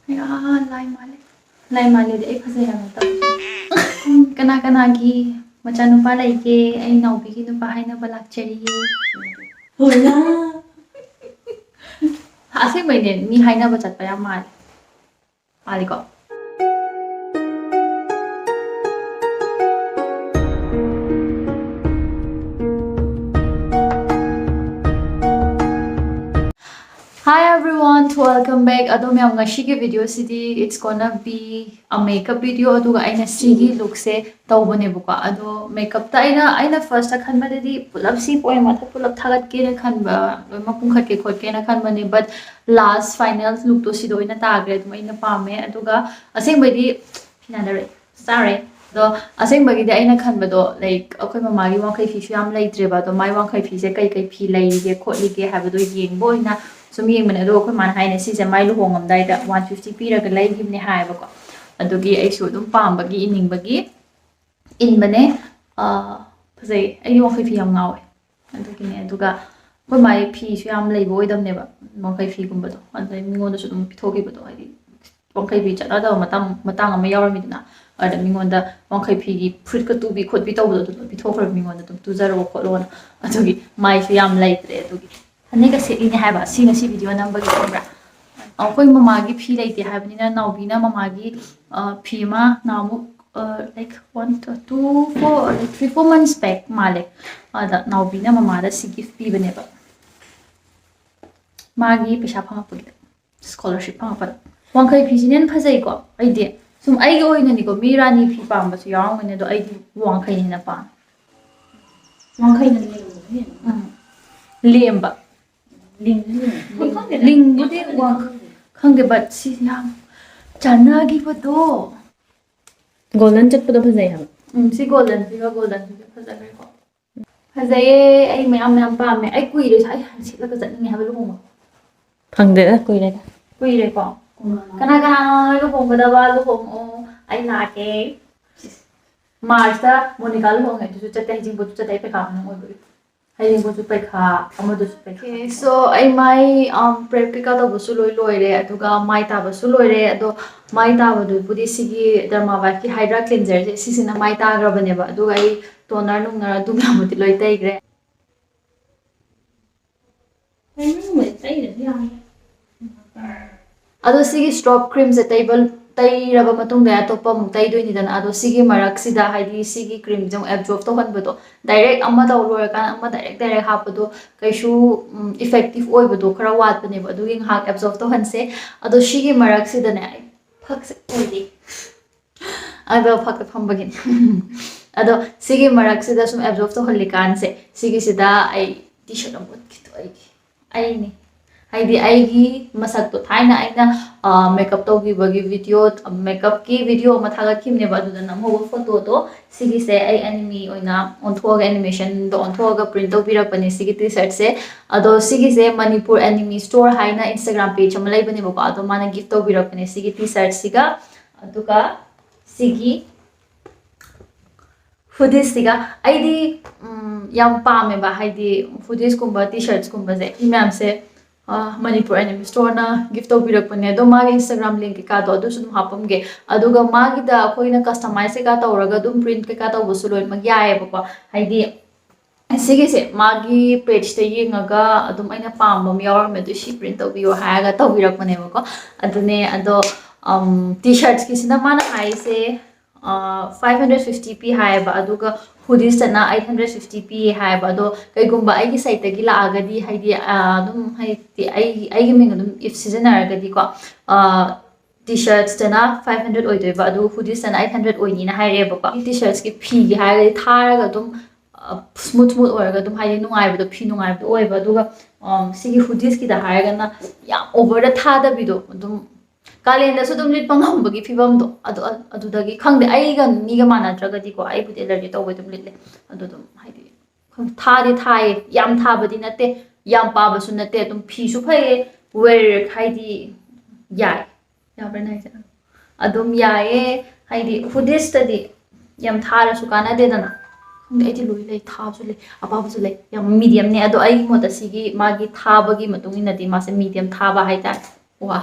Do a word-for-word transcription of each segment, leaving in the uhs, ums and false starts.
ꯑꯌꯥ, ꯂꯥꯏ ꯃꯥꯜꯂꯦ꯫ ꯂꯥꯏ ꯃꯥꯜꯂꯦꯗꯤ ꯑꯩ ꯐꯖꯩ ꯍꯥꯏꯕ ꯅꯠꯇꯕ꯫ ꯎꯝ, ꯀꯅꯥ ꯀꯅꯥꯒꯤ ꯃꯆꯥꯅꯨꯄꯥ ꯂꯩꯒꯦ? ꯑꯩ ꯅꯥꯎꯕꯤꯒꯤ ꯅꯨꯄꯥ ꯍꯥꯏꯅꯕ ꯂꯥꯛꯆꯔꯤꯌꯦ꯫ ꯍꯣꯏꯅ꯫ ꯑꯁꯦꯡꯕꯩꯅꯦ, ꯃꯤ ꯍꯥꯏꯅꯕ ꯆꯠꯄ ꯌꯥꯝ ꯃꯥꯜꯂꯦ꯫ ꯃꯥꯜꯂꯤꯀꯣ? Hi everyone, welcome back. ꯑꯗꯣ ꯃꯌꯥꯝ, ꯉꯁꯤꯒꯤ ꯚꯤꯗꯤꯑꯣꯁꯤꯗꯤ it's gonna be a makeup video. ꯑꯗꯨꯒ ꯑꯩꯅ ꯁꯤꯒꯤ ꯂꯨꯛꯁꯦ ꯇꯧꯕꯅꯦꯕꯀꯣ꯫ ꯑꯗꯣ ꯃꯦꯀꯞꯇ ꯑꯩꯅ, ꯑꯩꯅ ꯐꯥꯔꯁꯇ ꯈꯟꯕꯗꯗꯤ ꯄꯨꯂꯞ ꯁꯤ ꯄꯣꯏꯟ ꯃꯊꯛ ꯄꯨꯂꯞ ꯊꯥꯒꯠꯀꯦꯅ ꯈꯟꯕ, ꯂꯣꯏꯅꯃꯛ ꯄꯨꯡꯈꯠꯀꯦ ꯈꯣꯠꯀꯦꯅ ꯈꯟꯕꯅꯦ, but last final ꯂꯨꯛꯇꯣ ꯁꯤꯗ ꯑꯣꯏꯅ ꯇꯥꯈ꯭ꯔꯦ꯫ ꯑꯗꯨꯝ ꯑꯩꯅ ꯄꯥꯝꯃꯦ꯫ ꯑꯗꯨꯒ ꯑꯁꯦꯡꯕꯩꯗꯤ ꯐꯤꯅꯥꯗꯔꯦ ꯆꯥꯔꯦ꯫ ꯑꯗꯣ ꯑꯁꯦꯡꯕꯒꯤꯗꯤ ꯑꯩꯅ ꯈꯟꯕꯗꯣ, ꯂꯥꯏꯛ, ꯑꯩꯈꯣꯏ ꯃꯃꯥꯒꯤ ꯋꯥꯡꯈꯩ ꯐꯤꯁꯨ ꯌꯥꯝ ꯂꯩꯇ꯭ꯔꯦꯕ꯫ ꯑꯗꯣ ꯃꯥꯏ ꯋꯥꯡꯈꯩ ꯐꯤꯁꯦ ꯀꯩ ꯀꯩ ꯐꯤ ꯂꯩꯔꯤꯒꯦ ꯈꯣꯠꯂꯤꯒꯦ ꯍꯥꯏꯕꯗꯣ ꯌꯦꯡꯕ ꯑꯣꯏꯅ ꯁꯨꯝ ꯌꯦꯡꯕꯅꯦ꯫ ꯑꯗꯣ ꯑꯩꯈꯣꯏ ꯃꯥꯅ ꯍꯥꯏꯅꯦ, ꯁꯤꯁꯦ ꯃꯥꯏ ꯂꯨꯍꯣꯡꯉꯝꯗꯥꯏꯗ ꯋꯥꯟ ꯐꯤꯐꯇꯤ ꯄꯤꯔꯒ ꯂꯩꯈꯤꯕꯅꯦ ꯍꯥꯏꯌꯦꯕꯀꯣ꯫ ꯑꯗꯨꯒꯤ ꯑꯩꯁꯨ ꯑꯗꯨꯝ ꯄꯥꯝꯕꯒꯤ, ꯏꯅꯤꯡꯕꯒꯤ ꯏꯟꯕꯅꯦ꯫ ꯑꯥ, ꯐꯖꯩ꯫ ꯑꯩꯗꯤ ꯋꯥꯡꯈꯩ ꯐꯤ ꯌꯥꯝ ꯉꯥꯎꯋꯦ꯫ ꯑꯗꯨꯒꯤꯅꯦ꯫ ꯑꯗꯨꯒ ꯑꯩꯈꯣꯏ ꯃꯥꯏ ꯐꯤꯁꯨ ꯌꯥꯝ ꯂꯩꯕ ꯑꯣꯏꯗꯕꯅꯦꯕ, ꯋꯥꯡꯈꯩ ꯐꯤꯒꯨꯝꯕꯗꯣ꯫ ꯑꯗꯩ ꯃꯤꯉꯣꯟꯗꯁꯨ ꯑꯗꯨꯝ ꯄꯤꯊꯣꯛꯈꯤꯕꯗꯣ, ꯍꯥꯏꯗꯤ ꯋꯥꯡꯈꯩ ꯐꯤ ꯆꯠꯅꯗꯕ ꯃꯇꯥꯡ, ꯃꯇꯥꯡ ꯑꯃ ꯌꯥꯎꯔꯝꯃꯤꯗꯅ꯫ ꯑꯗ ꯃꯤꯉꯣꯟꯗ ꯋꯥꯡꯈꯩ ꯐꯤꯒꯤ ꯐꯨꯔꯤꯠꯀ ꯇꯨꯕꯤ ꯈꯣꯠꯄꯤ ꯇꯧꯕꯗꯣ, ꯑꯗꯨ ꯂꯣꯏ ꯄꯤꯊꯣꯛꯈ꯭ꯔꯕ ꯃꯤꯉꯣꯟꯗ, ꯑꯗꯨꯝ ꯇꯨꯖꯔꯣ ꯈꯣꯠꯂꯣꯅ꯫ ꯑꯗꯨꯒꯤ ꯃꯥꯏꯁꯨ ꯌꯥꯝ ꯂꯩꯇ꯭ꯔꯦ꯫ ꯑꯗꯨꯒꯤ ꯐꯅꯦꯛꯀ ꯁꯦꯠꯂꯤꯅꯦ ꯍꯥꯏꯕ꯫ ꯁꯤ ꯉꯁꯤ ꯚꯤꯗꯤꯑꯣ ꯅꯝꯕꯒꯤ, ꯈꯪꯕ꯭ꯔꯥ? ꯑꯩꯈꯣꯏ ꯃꯃꯥꯒꯤ ꯐꯤ ꯂꯩꯇꯦ ꯍꯥꯏꯕꯅꯤꯅ, ꯅꯥꯎꯕꯤꯅ ꯃꯃꯥꯒꯤ, ꯑ, ꯐꯤ ꯑꯃ ꯅꯍꯥꯟꯃꯨꯛ, ꯑ, like, one, two, four, like, three, four months back ꯃꯥꯜꯂꯦ, ꯑꯗ ꯅꯥꯎꯕꯤꯅ ꯃꯃꯥꯗ ꯁꯤ ꯒꯤꯐ ꯄꯤꯕꯅꯦꯕ, ꯃꯥꯒꯤ ꯄꯩꯁꯥ ꯐꯪꯉꯛꯄꯒꯤꯗ, ꯁ꯭ꯀꯣꯂꯔꯁꯤꯞ ꯐꯪꯉꯛꯄꯗ꯫ ꯋꯥꯡꯈꯩ ꯐꯤꯁꯤꯅ ꯍꯦꯟꯅ ꯐꯖꯩꯀꯣ꯫ ꯑꯩꯗꯤ ꯁꯨꯝ ꯑꯩꯒꯤ ꯑꯣꯏꯅꯅꯤꯀꯣ, ꯃꯤ ꯔꯥꯅꯤ ꯐꯤ ꯄꯥꯝꯕꯁꯨ ꯌꯥꯎꯔꯝꯒꯅꯤ, ꯑꯗꯣ ꯑꯩꯗꯤ ꯋꯥꯡꯈꯩꯅ ꯍꯦꯟꯅ ꯄꯥꯝꯃꯦ꯫ ꯋꯥꯡꯈꯩꯅ ꯂꯦꯝꯕꯅ ꯍꯦꯟꯅ ꯎꯝ꯫ ꯂꯦꯝꯕ꯫ ꯂꯤꯡꯁꯨ ꯂꯤꯡꯉꯦ꯫ ꯈꯪꯗꯦꯗ꯫ ꯂꯤꯡꯕꯨꯗꯤ ꯋꯥꯡ-, ꯈꯪꯗꯦ, but ꯁꯤꯁꯦ ꯌꯥꯝ ꯆꯥꯟꯅꯈꯤꯕꯗꯣ꯫ ꯒꯣꯜꯗꯟ ꯆꯠꯄꯗꯣ ꯐꯖꯩ ꯍꯥꯏꯕ꯫ ꯎꯝ, ꯁꯤ ꯒꯣꯜꯗꯟꯁꯤꯒ, ꯒꯣꯜꯗꯟꯁꯤꯒ ꯐꯖꯈ꯭ꯔꯦꯀꯣ꯫ ꯐꯖꯩꯌꯦ, ꯑꯩ ꯃꯌꯥꯝ ꯃꯌꯥꯝ ꯄꯥꯝꯃꯦ꯫ ꯑꯩ ꯀꯨꯏꯔꯦ, ꯑꯩ ꯍꯥꯟꯅ ꯁꯦꯠꯂꯒ ꯆꯠꯅꯤꯡꯉꯦ ꯍꯥꯏꯕ ꯂꯨꯍꯣꯡꯕ꯫ ꯐꯪꯗꯦꯗ, ꯀꯨꯏꯔꯦꯗ꯫ ꯀꯨꯏꯔꯦꯀꯣ꯫ ꯎꯝ꯫ ꯀꯅꯥ ꯀꯅꯥꯅꯣ ꯂꯨꯍꯣꯡꯒꯗꯕ? ꯂꯨꯍꯣꯡꯉꯛꯑꯣ, ꯑꯩ ꯂꯥꯛꯀꯦ꯫ ꯃꯥꯔꯆꯇ ꯃꯣꯅꯤꯀꯥ ꯂꯨꯍꯣꯡꯉꯦ, ꯑꯗꯨꯁꯨ ꯆꯠꯇꯦ, ꯍꯩꯖꯤꯡꯄꯣꯠꯁꯨ ꯆꯠꯇꯦ, ꯑꯩ ꯄꯩꯈꯥ ꯃꯅꯨꯡ ꯑꯣꯏꯕꯒꯤ꯫ ꯍꯌꯦꯡꯕꯨꯁꯨ ꯄꯩꯈꯥ, ꯑꯃꯗꯨꯁꯨ ꯄꯩꯈꯥ꯫ Okay, so ꯑꯩ ꯃꯥꯏ, um, prep ꯀꯩꯀꯥ ꯇꯧꯕꯁꯨ ꯂꯣꯏ ꯂꯣꯏꯔꯦ, ꯑꯗꯨꯒ ꯃꯥꯏ ꯇꯥꯕꯁꯨ ꯂꯣꯏꯔꯦ꯫ ꯑꯗꯣ ꯃꯥꯏ ꯇꯥꯕꯗꯨꯕꯨꯗꯤ ꯁꯤꯒꯤ Derma Vibesꯀꯤ Hydra Cleanserꯁꯦ, ꯁꯤꯁꯤꯅ ꯃꯥꯏ ꯇꯥꯈ꯭ꯔꯕꯅꯦꯕ꯫ ꯑꯗꯨꯒ ꯑꯩ toner ꯅꯨꯡꯅꯔ ꯑꯗꯨ ꯃꯌꯥꯝꯕꯨꯗꯤ ꯂꯣꯏ ꯇꯩꯈ꯭ꯔꯦ꯫ ꯇꯩꯔꯁꯨ ꯌꯥꯔꯦ꯫ ꯑꯗꯣ ꯁꯤꯒꯤ strobe creamꯁꯦ ꯇꯩꯕ, ꯇꯩꯔꯕ ꯃꯇꯨꯡꯗ ꯑꯇꯣꯞꯄ ꯑꯃꯨꯛ ꯇꯩꯗꯣꯏꯅꯤꯗꯅ꯫ ꯑꯗꯣ ꯁꯤꯒꯤ ꯃꯔꯛꯁꯤꯗ, ꯍꯥꯏꯗꯤ ꯁꯤꯒꯤ creamꯁꯦ ꯑꯃꯨꯛ absorb ꯇꯧꯍꯟꯕꯗꯣ, direct ꯑꯃ ꯇꯧ ꯂꯣꯏꯔꯀꯥꯟꯗ ꯑꯃ direct direct ꯍꯥꯞꯄꯗꯣ ꯀꯩꯁꯨ, ꯎꯝ, effective ꯑꯣꯏꯕꯗꯣ ꯈꯔ ꯋꯥꯠꯄꯅꯦꯕ꯫ ꯑꯗꯨꯒꯤ ꯉꯥꯏꯍꯥꯛ absorb ꯇꯧꯍꯟꯁꯦ꯫ ꯑꯗꯣ ꯁꯤꯒꯤ ꯃꯔꯛꯁꯤꯗꯅꯦ, ꯑꯩ ꯐꯛꯁꯦ ꯑꯣꯏꯗꯦ꯫ ꯑꯗꯣ ꯐꯛꯇ ꯐꯝꯕꯒꯤꯅꯤ꯫ ꯑꯗꯣ ꯁꯤꯒꯤ ꯃꯔꯛꯁꯤꯗ ꯁꯨꯝ absorb ꯇꯧꯍꯜꯂꯤꯀꯥꯟꯁꯦ, ꯁꯤꯒꯤꯁꯤꯗ ꯑꯩ T-shirt ꯑꯃ ꯎꯠꯈꯤꯗꯣ ꯑꯩꯒꯤ, ꯑꯩꯅꯤ꯫ ꯍꯥꯏꯗꯤ ꯑꯩꯒꯤ ꯃꯁꯛꯇꯣ ꯊꯥꯏꯅ ꯑꯩꯅ, ꯑ, makeup ꯇꯧꯈꯤꯕꯒꯤ video, makeupꯀꯤ video ꯑꯃ ꯊꯥꯒꯠꯈꯤꯕꯅꯦꯕ, ꯑꯗꯨꯗ ꯅꯝꯍꯧꯕ photoꯗꯣ, ꯁꯤꯒꯤꯁꯦ ꯑꯩ anime ꯑꯣꯏꯅ ꯑꯣꯟꯊꯣꯛꯑꯒ, animationꯗꯣ ꯑꯣꯟꯊꯣꯛꯑꯒ print ꯇꯧꯕꯤꯔꯛꯄꯅꯦ ꯁꯤꯒꯤ T-shirtꯁꯦ꯫ ꯑꯗꯣ ꯁꯤꯒꯤꯁꯦ Manipur Anime Store ꯍꯥꯏꯅ Instagram page ꯑꯃ ꯂꯩꯕꯅꯦꯕꯀꯣ, ꯑꯗꯣ ꯃꯥꯅ gift ꯇꯧꯕꯤꯔꯛꯄꯅꯦ ꯁꯤꯒꯤ T-shirtꯁꯤꯒ꯫ ꯑꯗꯨꯒ ꯁꯤꯒꯤ hoodiesꯁꯤꯒ ꯑꯩꯗꯤ, ꯎꯝ, ꯌꯥꯝ ꯄꯥꯝꯃꯦꯕ, ꯍꯥꯏꯗꯤ hoodiesꯀꯨꯝꯕ T-shirtsꯀꯨꯝꯕꯁꯦ꯫ ꯁꯤ ꯃꯌꯥꯝꯁꯦ, ꯑ, Manipur Anime Storeꯅ gift ꯇꯧꯕꯤꯔꯛꯄꯅꯦ꯫ ꯑꯗꯣ ꯃꯥꯒꯤ Instagram link ꯀꯩꯀꯥꯗꯣ ꯑꯗꯨꯁꯨ ꯑꯗꯨꯝ ꯍꯥꯞꯄꯝꯒꯦ꯫ ꯑꯗꯨꯒ ꯃꯥꯒꯤꯗ ꯑꯩꯈꯣꯏꯅ customize ꯀꯩꯀꯥ ꯇꯧꯔꯒ ꯑꯗꯨꯝ print ꯀꯩꯀꯥ ꯇꯧꯕꯁꯨ ꯂꯣꯏꯅꯃꯛ ꯌꯥꯏꯑꯕꯀꯣ꯫ ꯍꯥꯏꯗꯤ ꯁꯤꯒꯤꯁꯦ ꯃꯥꯒꯤ pageꯇ ꯌꯦꯡꯉꯒ ꯑꯗꯨꯝ ꯑꯩꯅ ꯄꯥꯝꯕ ꯑꯃ ꯌꯥꯎꯔꯝꯃꯦ, ꯑꯗꯨ ꯁꯤ print ꯇꯧꯕꯤꯌꯣ ꯍꯥꯏꯔꯒ ꯇꯧꯕꯤꯔꯛꯄꯅꯦꯕꯀꯣ꯫ ꯑꯗꯨꯅꯦ꯫ ꯑꯗꯣ, ꯎꯝ, T-shirtsꯀꯤꯁꯤꯅ ꯃꯥꯅ ꯍꯥꯏꯁꯦ, ꯑ, five hundred fifty ꯄꯤ ꯍꯥꯏꯌꯦꯕ, ꯑꯗꯨꯒ hoodiesꯇꯅ eight hundred fifty ꯄꯤ ꯍꯥꯏꯌꯦꯕ꯫ ꯑꯗꯣ ꯀꯩꯒꯨꯝꯕ ꯑꯩꯒꯤ siteꯇꯒꯤ ꯂꯥꯛꯑꯒꯗꯤ, ꯍꯥꯏꯗꯤ, ꯑ, ꯑꯗꯨꯝ, ꯍꯥꯏꯗꯤ ꯑꯩ, ꯑꯩꯒꯤ ꯃꯤꯡ ꯑꯗꯨꯝ if ꯁꯤꯖꯤꯟꯅꯔꯒꯗꯤꯀꯣ, ꯑ, T-shirtsꯇꯅ five hundred ꯑꯣꯏꯗꯣꯏꯕ, ꯑꯗꯨꯒ hoodiesꯇꯅ eight hundred ꯑꯣꯏꯅꯤꯅ ꯍꯥꯏꯔꯛꯑꯦꯕꯀꯣ꯫ T-shirtsꯀꯤ ꯐꯤꯒꯤ ꯍꯥꯏꯔꯒꯗꯤ ꯊꯥꯔꯒ ꯑꯗꯨꯝ, ꯑ, smooth smooth ꯑꯣꯏꯔꯒ ꯑꯗꯨꯝ, ꯍꯥꯏꯗꯤ ꯅꯨꯡꯉꯥꯏꯕꯗꯣ, ꯐꯤ ꯅꯨꯡꯉꯥꯏꯕꯗꯣ ꯑꯣꯏꯕ꯫ ꯑꯗꯨꯒ, ꯑꯝ, ꯁꯤꯒꯤ hoodiesꯀꯤꯗ ꯍꯥꯏꯔꯒꯅ ꯌꯥꯝ overꯗ ꯊꯥꯗꯕꯤꯗꯣ, ꯑꯗꯨꯝ ꯀꯥꯂꯦꯟꯗꯁꯨ ꯑꯗꯨꯝ ꯂꯤꯠꯄ ꯉꯝꯕꯒꯤ ꯐꯤꯕꯝꯗꯣ, ꯑꯗꯨ, ꯑ-, ꯑꯗꯨꯗꯒꯤ ꯈꯪꯗꯦ, ꯑꯩꯒ ꯃꯤꯒ ꯃꯥꯟꯅꯗ꯭ꯔꯒꯗꯤꯀꯣ, ꯑꯩꯕꯨꯗꯤ allergy ꯇꯧꯕꯩ ꯑꯗꯨꯝ ꯂꯤꯠꯂꯦ꯫ ꯑꯗꯨ ꯑꯗꯨꯝ, ꯍꯥꯏꯗꯤ, ꯈꯪꯗꯦ, ꯊꯥꯗꯤ ꯊꯥꯏꯌꯦ, ꯌꯥꯝ ꯊꯥꯕꯗꯤ ꯅꯠꯇꯦ, ꯌꯥꯝ ꯄꯥꯕꯁꯨ ꯅꯠꯇꯦ, ꯑꯗꯨꯝ ꯐꯤꯁꯨ ꯐꯩꯌꯦ, wear, ꯍꯥꯏꯗꯤ, ꯌꯥꯏ꯫ ꯌꯥꯕ꯭ꯔꯥ ꯅꯪꯁꯦ? ꯑꯗꯨꯝ ꯌꯥꯏꯌꯦ, ꯍꯥꯏꯗꯤ hoodiesꯇꯗꯤ ꯌꯥꯝ ꯊꯥꯔꯁꯨ ꯀꯥꯟꯅꯗꯦꯗꯅ꯫ ꯈꯪꯗꯦ, ꯑꯩꯗꯤ ꯂꯣꯏ ꯂꯩ, ꯊꯥꯕꯁꯨ ꯂꯩ, ꯑꯄꯥꯕꯁꯨ ꯂꯩ, ꯌꯥꯝ ꯃꯤꯗꯤꯌꯝꯅꯦ꯫ ꯑꯗꯣ ꯑꯩꯒꯤ ꯃꯣꯠꯇ ꯁꯤꯒꯤ ꯃꯥꯒꯤ ꯊꯥꯕꯒꯤ ꯃꯇꯨꯡ ꯏꯟꯅꯗꯤ ꯃꯥꯁꯦ ꯃꯤꯗꯤꯌꯝ ꯊꯥꯕ ꯍꯥꯏꯇꯥꯔꯦ꯫ ꯋꯥ꯫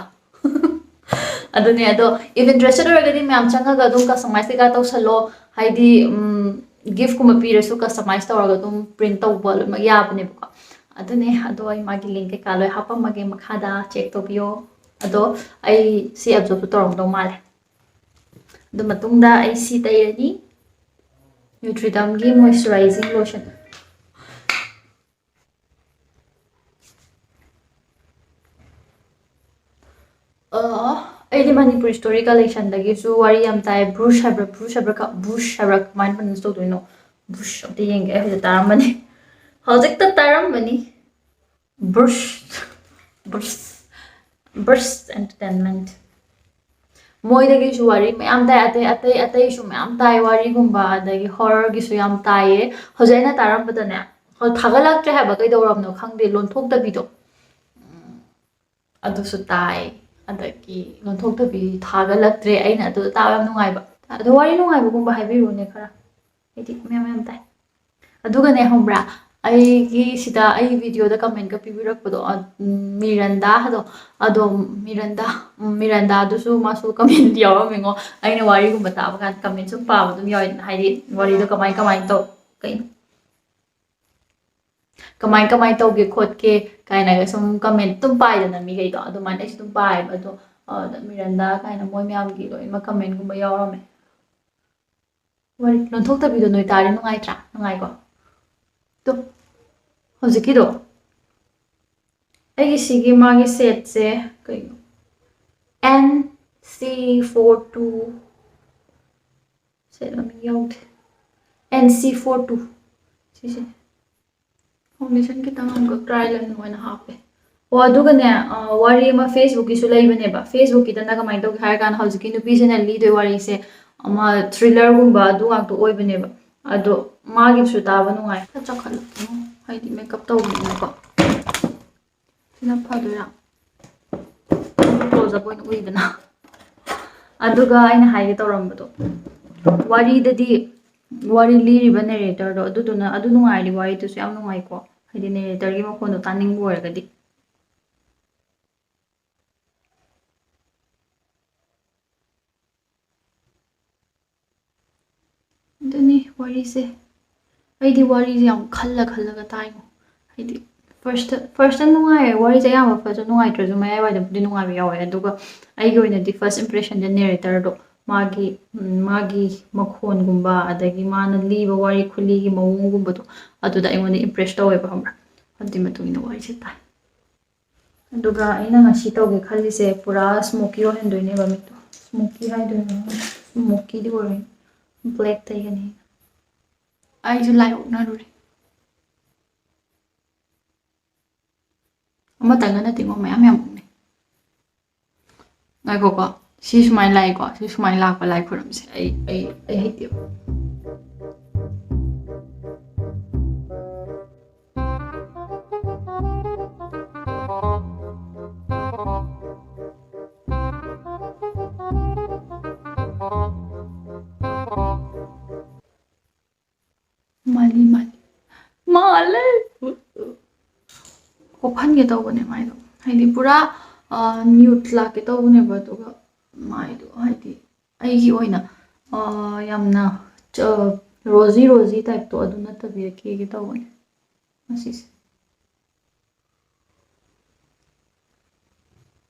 ꯑꯗꯨꯅꯦ꯫ ꯑꯗꯣ ꯏꯚꯦꯟ ꯗ꯭ꯔꯦꯁ ꯑꯣꯏꯔꯒꯗꯤ ꯃꯌꯥꯝ ꯆꯪꯉꯒ ꯑꯗꯨꯝ ꯀꯁꯇꯃꯥꯏꯁ ꯀꯩꯀꯥ ꯇꯧꯁꯜꯂꯣ꯫ ꯍꯥꯏꯗꯤ ꯒꯤꯐꯀꯨꯝꯕ ꯄꯤꯔꯁꯨ ꯀꯁꯇꯃꯥꯏꯁ ꯇꯧꯔꯒ ꯑꯗꯨꯝ ꯄ꯭ꯔꯤꯟ ꯇꯧꯕ ꯂꯣꯏꯅꯃꯛ ꯌꯥꯕꯅꯦꯕꯀꯣ꯫ ꯑꯗꯨꯅꯦ꯫ ꯑꯗꯣ ꯑꯩ ꯃꯥꯒꯤ ꯂꯤꯡ ꯀꯩꯀꯥ ꯂꯣꯏ ꯍꯥꯞꯄꯝꯃꯒꯦ, ꯃꯈꯥꯗ ꯆꯦꯛ ꯇꯧꯕꯤꯌꯣ꯫ ꯑꯗꯣ ꯑꯩ ꯁꯤ ꯑꯦꯞꯖꯣꯔꯞꯁꯨ ꯇꯧꯔꯝꯗꯧ ꯃꯥꯜꯂꯦ꯫ ꯑꯗꯨ ꯃꯇꯨꯡꯗ ꯑꯩ ꯁꯤ ꯇꯩꯔꯅꯤ꯫ ꯅ꯭ꯌꯨꯇ꯭ꯔꯤꯗꯝꯒꯤ ꯃꯣꯏꯆꯔꯥꯏꯖꯤꯡ ꯂꯣꯁꯟ꯫ ꯑ, ꯑꯩꯗꯤ ꯃꯅꯤꯄꯨꯔꯤ ꯁ꯭ꯇꯣꯔꯤ ꯀꯂꯦꯛꯁꯟꯗꯒꯤꯁꯨ ꯋꯥꯔꯤ ꯌꯥꯝ ꯇꯥꯏ꯫ ꯕ꯭ꯔꯨꯁ ꯍꯥꯏꯕ꯭ꯔꯥ, ꯕ꯭ꯔꯨꯁ ꯍꯥꯏꯕ꯭ꯔꯥ, ꯀ-, ꯕ꯭ꯔꯨꯁ ꯍꯥꯏꯕ꯭ꯔꯥ, ꯀꯃꯥꯏꯅ ꯄ꯭ꯔꯣꯅꯥꯎꯟꯁ ꯇꯧꯗꯣꯏꯅꯣ? ꯕ꯭ꯔꯨꯁ ꯑꯝꯇ ꯌꯦꯡꯒꯦ꯫ ꯑꯩ ꯍꯧꯖꯤꯛ ꯇꯥꯔꯝꯕꯅꯤ꯫ ꯍꯧꯖꯤꯛꯇ ꯇꯥꯔꯝꯕꯅꯤ꯫ Bruce, Bruce, Bruce entertainment. ꯃꯣꯏꯗꯒꯤꯁꯨ ꯋꯥꯔꯤ ꯃꯌꯥꯝ ꯇꯥꯏ, ꯑꯇꯩ, ꯑꯇꯩ, ꯑꯇꯩꯁꯨ ꯃꯌꯥꯝ ꯇꯥꯏ, ꯋꯥꯔꯤꯒꯨꯝꯕ, ꯑꯗꯒꯤ ꯍꯣꯔꯔꯒꯤꯁꯨ ꯌꯥꯝ ꯇꯥꯏꯌꯦ꯫ ꯍꯧꯖꯤꯛ ꯑꯩꯅ ꯇꯥꯔꯝꯕꯗꯅꯦ, ꯍꯣꯏ, ꯊꯥꯒꯠꯂꯛꯇ꯭ꯔꯦ ꯍꯥꯏꯕ, ꯀꯩꯗꯧꯔꯕꯅꯣ ꯈꯪꯗꯦ, ꯂꯣꯟꯊꯣꯛꯇꯕꯤꯗꯣ꯫ ꯎꯝ, ꯑꯗꯨꯁꯨ ꯇꯥꯏ, ꯑꯗꯒꯤ ꯂꯣꯟꯊꯣꯛꯇꯕꯤ ꯊꯥꯒꯠꯂꯛꯇ꯭ꯔꯦ꯫ ꯑꯩꯅ ꯑꯗꯨ ꯇꯥꯕ ꯌꯥꯝ ꯅꯨꯡꯉꯥꯏꯕ꯫ ꯑꯗꯣ ꯋꯥꯔꯤ ꯅꯨꯡꯉꯥꯏꯕꯒꯨꯝꯕ ꯍꯥꯏꯕꯤꯔꯨꯅꯦ ꯈꯔ, ꯍꯥꯏꯗꯤ ꯃꯌꯥꯝ ꯃꯌꯥꯝ ꯇꯥꯏ꯫ ꯑꯗꯨꯒꯅꯦ, ꯈꯪꯕ꯭ꯔꯥ, ꯑꯩꯒꯤ ꯁꯤꯗ, ꯑꯩ ꯚꯤꯗꯤꯑꯣꯗ ꯀꯃꯦꯟꯒ ꯄꯤꯕꯤꯔꯛꯄꯗꯣ, ꯑ, ꯎꯝ, ꯃꯤꯔꯟꯗꯥ ꯑꯗꯣ, ꯑꯗꯣ ꯃꯤꯔꯟꯗꯥ, ꯎꯝ, ꯃꯤꯔꯟꯗꯥꯗꯨꯁꯨ ꯃꯥꯁꯨ ꯀꯃꯦꯟ ꯌꯥꯎꯔꯝꯃꯦꯉꯣ꯫ ꯑꯩꯅ ꯋꯥꯔꯤꯒꯨꯝꯕ ꯇꯥꯕ ꯀꯥꯟꯗ ꯀꯃꯦꯟ ꯁꯨꯝ ꯄꯥꯕ ꯑꯗꯨꯝ ꯌꯥꯎꯋꯦ, ꯍꯥꯏꯗꯤ ꯋꯥꯔꯤꯗꯣ ꯀꯃꯥꯏ ꯀꯃꯥꯏ ꯇꯧ-, ꯀꯩꯅꯣ, ꯀꯃꯥꯏ ꯀꯃꯥꯏ ꯇꯧꯒꯦ ꯈꯣꯠꯀꯦ ꯀꯥꯏꯅꯒ ꯁꯨꯝ ꯀꯃꯦꯟ ꯑꯗꯨꯝ ꯄꯥꯏꯗꯅ ꯃꯤꯈꯩꯗꯣ, ꯑꯗꯨꯃꯥꯏꯅ ꯑꯩꯁꯨ ꯑꯗꯨꯝ ꯄꯥꯏꯌꯦꯕ꯫ ꯑꯗꯣ, ꯑ, ꯃꯤꯔꯟꯗꯥ ꯀꯥꯏꯅ ꯃꯣꯏ ꯃꯌꯥꯝꯒꯤ ꯂꯣꯏꯅꯃꯛ ꯀꯃꯦꯟꯒꯨꯝꯕ ꯌꯥꯎꯔꯝꯃꯦ꯫ ꯋꯥꯔꯤ ꯂꯣꯟꯊꯣꯛꯇꯕꯤꯗꯣ ꯅꯣꯏ ꯇꯥꯔꯤ ꯅꯨꯡꯉꯥꯏꯇ꯭ꯔꯥ? ꯅꯨꯡꯉꯥꯏꯀꯣ? ꯇꯣ, ꯍꯧꯖꯤꯛꯀꯤꯗꯣ, ꯑꯩꯒꯤ ꯁꯤꯒꯤ ꯃꯥꯒꯤ ꯁꯦꯠꯁꯦ ꯀꯩꯅꯣ? N C four two. Set ꯃꯃꯤꯡ ꯌꯥꯎꯗꯦ꯫ N C four two. ꯁꯤꯁꯦ꯫ ꯐꯥꯎꯟꯗꯦꯁꯟ ꯈꯤꯇꯪ ꯑꯃꯨꯛꯀ ꯀ꯭ꯔꯥꯏꯂꯟ ꯑꯣꯏꯅ ꯍꯥꯞꯄꯦ꯫ ꯑꯣ, ꯑꯗꯨꯒꯅꯦ, ꯑ, ꯋꯥꯔꯤ ꯑꯃ Facebookꯀꯤꯁꯨ ꯂꯩꯕꯅꯦꯕ꯫ Facebookꯀꯤꯗꯅ ꯀꯃꯥꯏꯅ ꯇꯧꯒꯦ ꯍꯥꯏꯔ ꯀꯥꯟꯗ, ꯍꯧꯖꯤꯛꯀꯤ ꯅꯨꯄꯤꯁꯤꯅ ꯂꯤꯗꯣꯏ ꯋꯥꯔꯤꯁꯦ ꯑꯃ thrillerꯒꯨꯝꯕ ꯑꯗꯨ ꯉꯥꯛꯇ ꯑꯣꯏꯕꯅꯦꯕ꯫ ꯑꯗꯣ ꯃꯥꯒꯤꯁꯨ ꯇꯥꯕ ꯅꯨꯡꯉꯥꯏ꯫ ꯈꯔ ꯆꯥꯎꯈꯠꯂꯛꯀꯅꯣ, ꯍꯥꯏꯗꯤ ꯃꯦꯀꯞ ꯇꯧꯕꯅꯤꯅꯀꯣ꯫ ꯁꯤꯅ ꯐꯗꯣꯏꯔꯥ? Close up ꯑꯣꯏꯅ ꯎꯏꯗꯅ꯫ ꯑꯗꯨꯒ ꯑꯩꯅ ꯍꯥꯏꯒꯦ ꯇꯧꯔꯝꯕꯗꯣ, ꯋꯥꯔꯤꯗꯗꯤ ꯋꯥꯔꯤ ꯂꯤꯔꯤꯕ ꯅꯦꯔꯦꯇꯔꯗꯣ ꯑꯗꯨꯗꯨꯅ, ꯑꯗꯨ ꯅꯨꯡꯉꯥꯏꯔꯗꯤ ꯋꯥꯔꯤꯗꯨꯁꯨ ꯌꯥꯝ ꯅꯨꯡꯉꯥꯏꯀꯣ, ꯍꯥꯏꯗꯤ ꯅꯦꯔꯦꯇꯔꯒꯤ ꯃꯈꯣꯟꯗꯣ ꯇꯥꯅꯤꯡꯕ ꯑꯣꯏꯔꯒꯗꯤ꯫ ꯑꯗꯨꯅꯤ ꯋꯥꯔꯤꯁꯦ꯫ ꯑꯩꯗꯤ ꯋꯥꯔꯤꯁꯦ ꯌꯥꯝ ꯈꯜꯂ ꯈꯜꯂꯒ ꯇꯥꯏꯉꯣ꯫ ꯍꯥꯏꯗꯤ ꯐꯥꯔꯁꯇ ꯐꯥꯔꯁꯇ ꯅꯨꯡꯉꯥꯏꯌꯦ꯫ ꯋꯥꯔꯤꯁꯦ ꯑꯌꯥꯝꯕ ꯐꯥꯔꯁꯇ ꯅꯨꯡꯉꯥꯏꯇ꯭ꯔꯁꯨ ꯃꯌꯥꯏꯋꯥꯏꯗꯕꯨꯗꯤ ꯅꯨꯡꯉꯥꯏꯕ ꯌꯥꯎꯋꯦ꯫ ꯑꯗꯨꯒ ꯑꯩꯒꯤ ꯑꯣꯏꯅꯗꯤ ꯐꯥꯔꯁ ꯏꯝꯄ꯭ꯔꯦꯁꯟꯗ ꯅꯦꯔꯦꯇꯔꯗꯣ, ꯃꯥꯒꯤ ꯎꯝ, ꯃꯥꯒꯤ ꯃꯈꯣꯟꯒꯨꯝꯕ, ꯑꯗꯒꯤ ꯃꯥꯅ ꯂꯤꯕ ꯋꯥꯔꯤ ꯈꯨꯂꯤꯒꯤ ꯃꯑꯣꯡꯒꯨꯝꯕꯗꯣ, ꯑꯗꯨꯗ ꯑꯩꯉꯣꯟꯗ ꯏꯝꯄ꯭ꯔꯦꯁ ꯇꯧꯋꯦꯕ, ꯈꯪꯕ꯭ꯔꯥ? ꯑꯗꯨꯒꯤ ꯃꯇꯨꯡ ꯏꯟꯅ ꯋꯥꯔꯤꯁꯦ ꯇꯥꯏ꯫ ꯑꯗꯨꯒ ꯑꯩꯅ ꯉꯁꯤ ꯇꯧꯒꯦ ꯈꯜꯂꯤꯁꯦ ꯄꯨꯔꯥ ꯁ꯭ꯃꯣꯀꯤ ꯑꯣꯏꯍꯟꯗꯣꯏꯅꯦꯕ ꯃꯤꯠꯇꯣ꯫ ꯁ꯭ꯃꯣꯀꯤ ꯍꯥꯏꯗꯣꯏꯅꯣ? ꯁ꯭ꯃꯣꯀꯤꯗꯤ ꯑꯣꯏꯔꯣꯏ꯫ ꯕ꯭ꯂꯦꯛ ꯇꯩꯒꯅꯤ꯫ ꯑꯩꯁꯨ ꯂꯥꯏ ꯑꯣꯛꯅꯔꯨꯔꯦ꯫ ꯑꯃꯇꯪꯒ ꯅꯠꯇꯦꯀꯣ, ꯃꯌꯥꯝ ꯃꯌꯥꯝ ꯑꯣꯛꯅꯩ꯫ ꯉꯥꯏꯈꯣꯀꯣ, ꯁꯤ ꯁꯨꯃꯥꯏꯅ ꯂꯥꯛꯏꯀꯣ, ꯁꯤ ꯁꯨꯃꯥꯏꯅ ꯂꯥꯛꯄ ꯂꯥꯏ ꯈꯨꯔꯨꯝꯁꯦ꯫ ꯑꯩ ꯑꯩ ꯑꯩ ꯍꯩꯇꯦꯕ꯫ ꯃꯥꯜꯂꯤ, ꯃꯥꯜꯂꯤ꯫ ꯃꯥꯜꯂꯦ꯫ ꯀꯣꯞꯍꯟꯒꯦ ꯇꯧꯕꯅꯦ ꯃꯥꯏꯗꯣ꯫ ꯍꯥꯏꯗꯤ ꯄꯨꯔꯥ, ꯑ, ꯅ꯭ꯌꯨꯠ ꯂꯥꯛꯀꯦ ꯇꯧꯕꯅꯦꯕ, ꯑꯗꯨꯒ ꯃꯥꯏꯗꯣ ꯍꯥꯏꯗꯤ ꯑꯩꯒꯤ ꯑꯣꯏꯅ, ꯑ, ꯌꯥꯝꯅ ꯆ-, ꯔꯣꯖꯤ ꯔꯣꯖꯤ ꯇꯥꯏꯞꯇꯣ ꯑꯗꯨ ꯅꯠꯇꯕꯤꯗ ꯀꯦꯒꯦ ꯇꯧꯕꯅꯦ ꯉꯁꯤꯁꯦ꯫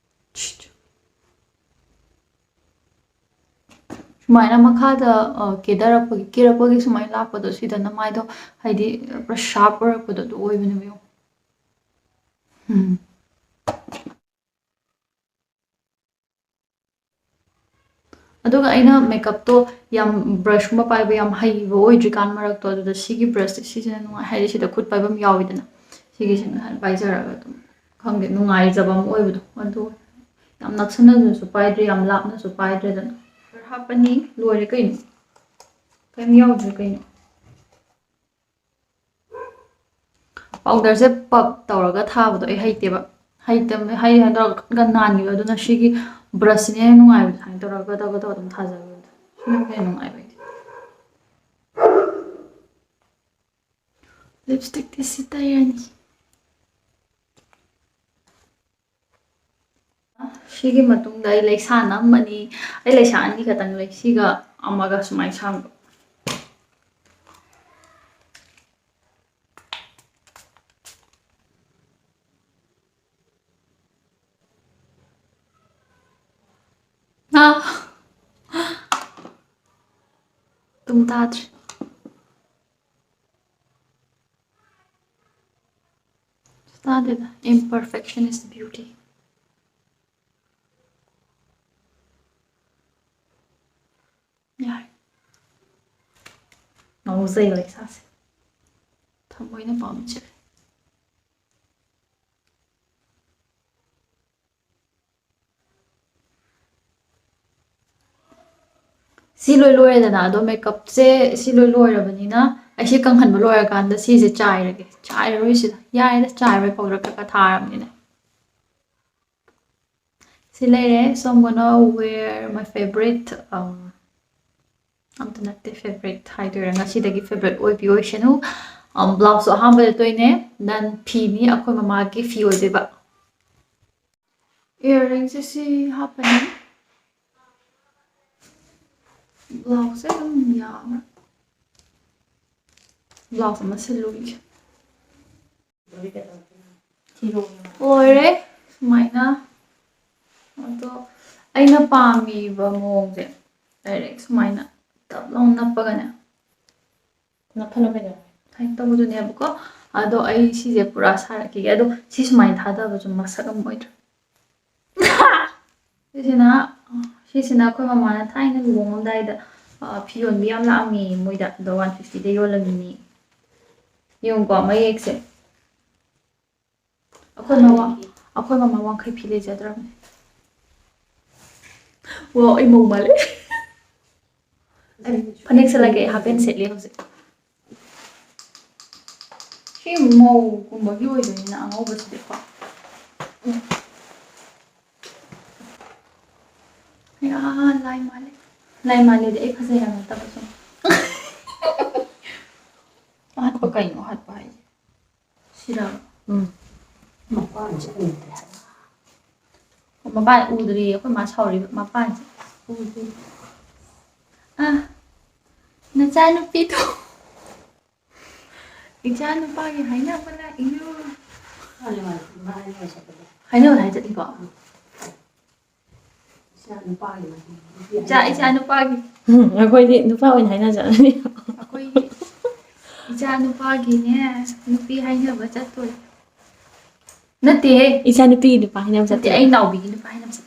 ꯁꯨꯃꯥꯏꯅ ꯃꯈꯥꯗ, ꯑ, ꯀꯦꯊꯔꯛꯄꯒꯤ, ꯀꯦꯔꯛꯄꯒꯤ ꯁꯨꯃꯥꯏꯅ ꯂꯥꯛꯄꯗꯣ, ꯁꯤꯗꯅ ꯃꯥꯏꯗꯣ ꯍꯥꯏꯗꯤ ꯄꯨꯔꯥ ꯁꯥꯔꯞ ꯑꯣꯏꯔꯛꯄꯗꯣ ꯑꯗꯨ ꯑꯣꯏꯕꯅꯦꯕ, ꯌꯦꯡꯉꯣ꯫ ꯎꯝ꯫ ꯑꯗꯨꯒ ꯑꯩꯅ ꯃꯦꯀꯞꯇꯣ ꯌꯥꯝ, ꯕ꯭ꯔꯁꯀꯨꯝꯕ ꯄꯥꯏꯕ ꯌꯥꯝ ꯍꯩꯕ ꯑꯣꯏꯗ꯭ꯔꯤꯀꯥꯟ ꯃꯔꯛꯇꯣ, ꯑꯗꯨꯗ ꯁꯤꯒꯤ ꯕ꯭ꯔꯁꯁꯦ ꯁꯤꯁꯤꯅ ꯅꯨꯡꯉꯥꯏ, ꯍꯥꯏꯗꯤ ꯁꯤꯗ ꯈꯨꯠ ꯄꯥꯏꯐꯝ ꯌꯥꯎꯋꯤꯗꯅ, ꯁꯤꯒꯤꯁꯤꯅ ꯍꯥꯏꯅ ꯄꯥꯏꯖꯔꯒ ꯑꯗꯨꯝ, ꯈꯪꯗꯦ, ꯅꯨꯡꯉꯥꯏꯖꯕ ꯑꯃ ꯑꯣꯏꯕꯗꯣ꯫ ꯑꯗꯨ ꯌꯥꯝ ꯅꯛꯁꯟꯅꯁꯨ ꯄꯥꯏꯗ꯭ꯔꯦ, ꯌꯥꯝ ꯂꯥꯞꯅꯁꯨ ꯄꯥꯏꯗ꯭ꯔꯦꯗꯅ꯫ ꯍꯥꯞꯄꯅꯤ, ꯂꯣꯏꯔꯦ ꯀꯩꯅꯣ, ꯀꯩꯝ ꯌꯥꯎꯗ꯭ꯔꯦ ꯀꯩꯅꯣ꯫ ꯄꯥꯎꯗꯔꯁꯦ ꯄꯞ ꯇꯧꯔꯒ ꯊꯥꯕꯗꯣ ꯑꯩ ꯍꯩꯇꯦꯕ꯫ ꯍꯩꯇꯕ, ꯍꯩ ꯍꯥꯏꯗꯣ ꯈꯔ ꯅꯥꯟꯈꯤꯕ, ꯑꯗꯨꯅ ꯁꯤꯒꯤ ꯕ꯭ꯔꯁꯁꯤꯅ ꯍꯦꯟꯅ ꯅꯨꯡꯉꯥꯏꯕ, ꯁꯨꯃꯥꯏꯅ ꯇꯧꯔꯒ ꯇꯧꯔꯒ ꯇꯧꯔꯒ ꯑꯗꯨꯝ ꯊꯥꯖꯕꯗꯣ, ꯁꯤꯅ ꯍꯦꯟꯅ ꯅꯨꯡꯉꯥꯏꯕ ꯑꯩꯗꯤ꯫ Lipstickꯇꯤ ꯁꯤ ꯇꯩꯔꯅꯤ꯫ ꯁꯤꯒꯤ ꯃꯇꯨꯡꯗ ꯑꯩ ꯂꯩꯁꯥ ꯅꯝꯃꯅꯤ꯫ ꯑꯩ ꯂꯩꯁꯥ ꯑꯅꯤ ꯈꯛꯇꯪ ꯂꯩ, ꯁꯤꯒ ꯑꯃꯒ ꯁꯨꯃꯥꯏꯅ ꯁꯥꯡꯕ꯫ ꯑꯥ! ꯇꯨꯝ ꯇꯥꯗ꯭ꯔꯦ꯫ ꯇꯥꯗꯦꯗ꯫ Imperfection is beauty. ꯌꯥꯔꯦ꯫ ꯉꯥꯎꯖꯩ ꯂꯩꯁꯥꯁꯦ꯫ ꯊꯃꯣꯏꯅ ꯄꯥꯝꯖꯔꯦ꯫ ꯁꯤ ꯂꯣꯏ ꯂꯣꯏꯔꯦꯗꯅ, ꯑꯗꯣ makeupꯁꯦ ꯁꯤ ꯂꯣꯏ ꯂꯣꯏꯔꯕꯅꯤꯅ, ꯑꯩꯁꯦ ꯀꯪꯍꯟꯕ ꯂꯣꯏꯔꯀꯥꯟꯗ ꯁꯤꯁꯦ ꯆꯥꯏꯔꯒꯦ꯫ ꯆꯥꯏꯔꯔꯣꯏꯁꯤꯗ꯫ ꯌꯥꯔꯦꯗ, ꯆꯥꯏꯔꯣꯏ, powder ꯀꯩꯀꯥ ꯊꯥꯔꯕꯅꯤꯅ꯫ ꯁꯤ ꯂꯩꯔꯦ꯫ So I'm gonna wear my favorite, um, ꯑꯝꯇ ꯅꯠꯇꯦ, favorite ꯍꯥꯏꯗꯣꯏꯔꯥ, ꯉꯁꯤꯗꯒꯤ favorite ꯑꯣꯏꯕꯤ ꯑꯣꯏꯁꯅꯨ꯫ Um, blouseꯁꯨ ꯑꯍꯥꯟꯕꯗ ꯇꯣꯏꯅꯦ, then ꯐꯤꯅꯤ, ꯑꯩꯈꯣꯏ ꯃꯃꯥꯒꯤ ꯐꯤ ꯑꯣꯏꯗꯣꯏꯕ꯫ Earringꯁꯦ ꯁꯤ ꯍꯥꯞꯄꯅꯤ꯫ Blouseꯁꯦ ꯑꯗꯨꯝ ꯌꯥꯕ꯭ꯔꯥ? Blouse ꯑꯃ ꯁꯤꯜꯂꯨꯈꯤꯒꯦ꯫ ꯂꯣꯏꯔꯦ ꯁꯨꯃꯥꯏꯅ꯫ ꯑꯗꯣ ꯑꯩꯅ ꯄꯥꯝꯃꯤꯕ ꯃꯑꯣꯡꯁꯦ, direct ꯁꯨꯃꯥꯏꯅ ꯇꯞ ꯂꯥꯎꯅ ꯅꯞꯄꯒꯅꯦ꯫ ꯅꯞꯐꯜꯂꯣ ꯀꯩꯅꯣ꯫ ꯁꯨꯃꯥꯏꯅ ꯇꯧꯕꯗꯨꯅꯦꯕꯀꯣ꯫ ꯑꯗꯣ ꯑꯩ ꯁꯤꯁꯦ ꯄꯨꯔꯥ ꯁꯥꯔꯛꯈꯤꯒꯦ꯫ ꯑꯗꯣ ꯁꯤ ꯁꯨꯃꯥꯏꯅ ꯊꯥꯗꯕꯁꯨ ꯃꯁꯛ ꯑꯃ ꯑꯣꯏꯗ꯭ꯔꯥ? ꯁꯤꯁꯤꯅ, ꯁꯤꯁꯤꯅ ꯑꯩꯈꯣꯏ ꯃꯃꯥꯅ ꯊꯥꯏꯅ ꯂꯨꯍꯣꯡꯉꯝꯗꯥꯏꯗ, ꯑ, ꯐꯤ ꯌꯣꯟꯕꯤ ꯌꯥꯝ ꯂꯥꯛꯑꯝꯃꯤ ꯃꯣꯏꯗ, ꯑꯗꯣ one fiftyꯗ ꯌꯣꯜꯂꯝꯃꯤꯅꯤ꯫ ꯌꯦꯡꯉꯨꯀꯣ ꯃꯌꯦꯛꯁꯦ꯫ ꯑꯩꯈꯣꯏ ꯃꯃꯥ, ꯑꯩꯈꯣꯏ ꯃꯃꯥ ꯋꯥꯡꯈꯩ ꯐꯤ ꯂꯩꯖꯗ꯭ꯔꯕꯅꯦ꯫ ꯋꯥ, ꯑꯩ ꯃꯧ ꯃꯥꯜꯂꯦ꯫ ꯑꯩ ꯐꯅꯦꯛ ꯁꯦꯠꯂꯒꯦ, ꯑꯩ half pant ꯁꯦꯠꯂꯤ ꯍꯧꯖꯤꯛ꯫ ꯁꯤ ꯃꯧꯒꯨꯝꯕꯒꯤ ꯑꯣꯏꯗꯣꯏꯅꯤꯅ ꯑꯉꯧꯕꯁꯤꯗꯤꯀꯣ꯫ ꯎꯝ꯫ ꯑꯌꯥ, ꯂꯥꯏ ꯃꯥꯜꯂꯦ꯫ ꯂꯥꯏ ꯃꯥꯜꯂꯦꯗꯤ ꯑꯩ ꯐꯖꯩ ꯍꯥꯏꯕ ꯅꯠꯇꯕ ꯁꯨꯝ꯫ ꯑꯍꯠꯄ ꯀꯩꯅꯣ ꯑꯍꯠꯄ ꯍꯥꯏ? ꯁꯤꯔꯣ? ꯎꯝ꯫ ꯃꯄꯥꯟꯁꯦ ꯎꯗ꯭ꯔꯦ ꯍꯥꯏꯕ꯫ ꯃꯄꯥꯟ ꯎꯗ꯭ꯔꯤꯌꯦ, ꯑꯩꯈꯣꯏ ꯃꯥ ꯁꯥꯎꯔꯤꯕ ꯃꯄꯥꯟꯁꯦ꯫ ꯎꯗ꯭ꯔꯤ꯫ ꯑ, ꯅꯆꯥꯅꯨꯄꯤꯗꯣ꯫ ꯏꯆꯥ ꯅꯨꯄꯥꯒꯤ ꯍꯥꯏꯅꯕ ꯂꯥꯛꯏꯅꯣ꯫ ꯃꯥꯅꯦ, ꯃꯥꯅꯦ, ꯃꯥꯅꯦ, ꯃꯥꯅꯦ, ꯆꯠꯄꯗꯣ꯫ ꯍꯥꯏꯅꯕ ꯍꯥꯏ ꯆꯠꯂꯤꯀꯣ? ꯏꯆꯥ ꯅꯨꯄꯥꯒꯤ ꯃꯇꯨꯡ ꯅꯨꯄꯤ ꯏꯆꯥ, ꯏꯆꯥ ꯅꯨꯄꯥꯒꯤ꯫ ꯎꯝ, ꯑꯩꯈꯣꯏꯗꯤ ꯅꯨꯄꯥ ꯑꯣꯏꯅ ꯍꯥꯏꯅꯖꯔꯅꯤ꯫ ꯑꯩꯈꯣꯏꯒꯤ ꯏꯆꯥ ꯅꯨꯄꯥꯒꯤꯅꯦ, ꯅꯨꯄꯤ ꯍꯥꯏꯅꯕ ꯆꯠꯇꯣꯏ꯫ ꯅꯠꯇꯦꯍꯦ꯫ ꯏꯆꯥ ꯅꯨꯄꯤꯒꯤ ꯅꯨꯄꯥ ꯍꯥꯏꯅꯕ ꯅꯠꯇꯦ, ꯆꯠꯇꯣꯏ꯫ ꯑꯩ ꯅꯥꯎꯕꯤꯒꯤ ꯅꯨꯄꯥ ꯍꯥꯏꯅꯕ ꯆꯠꯇꯣꯏ꯫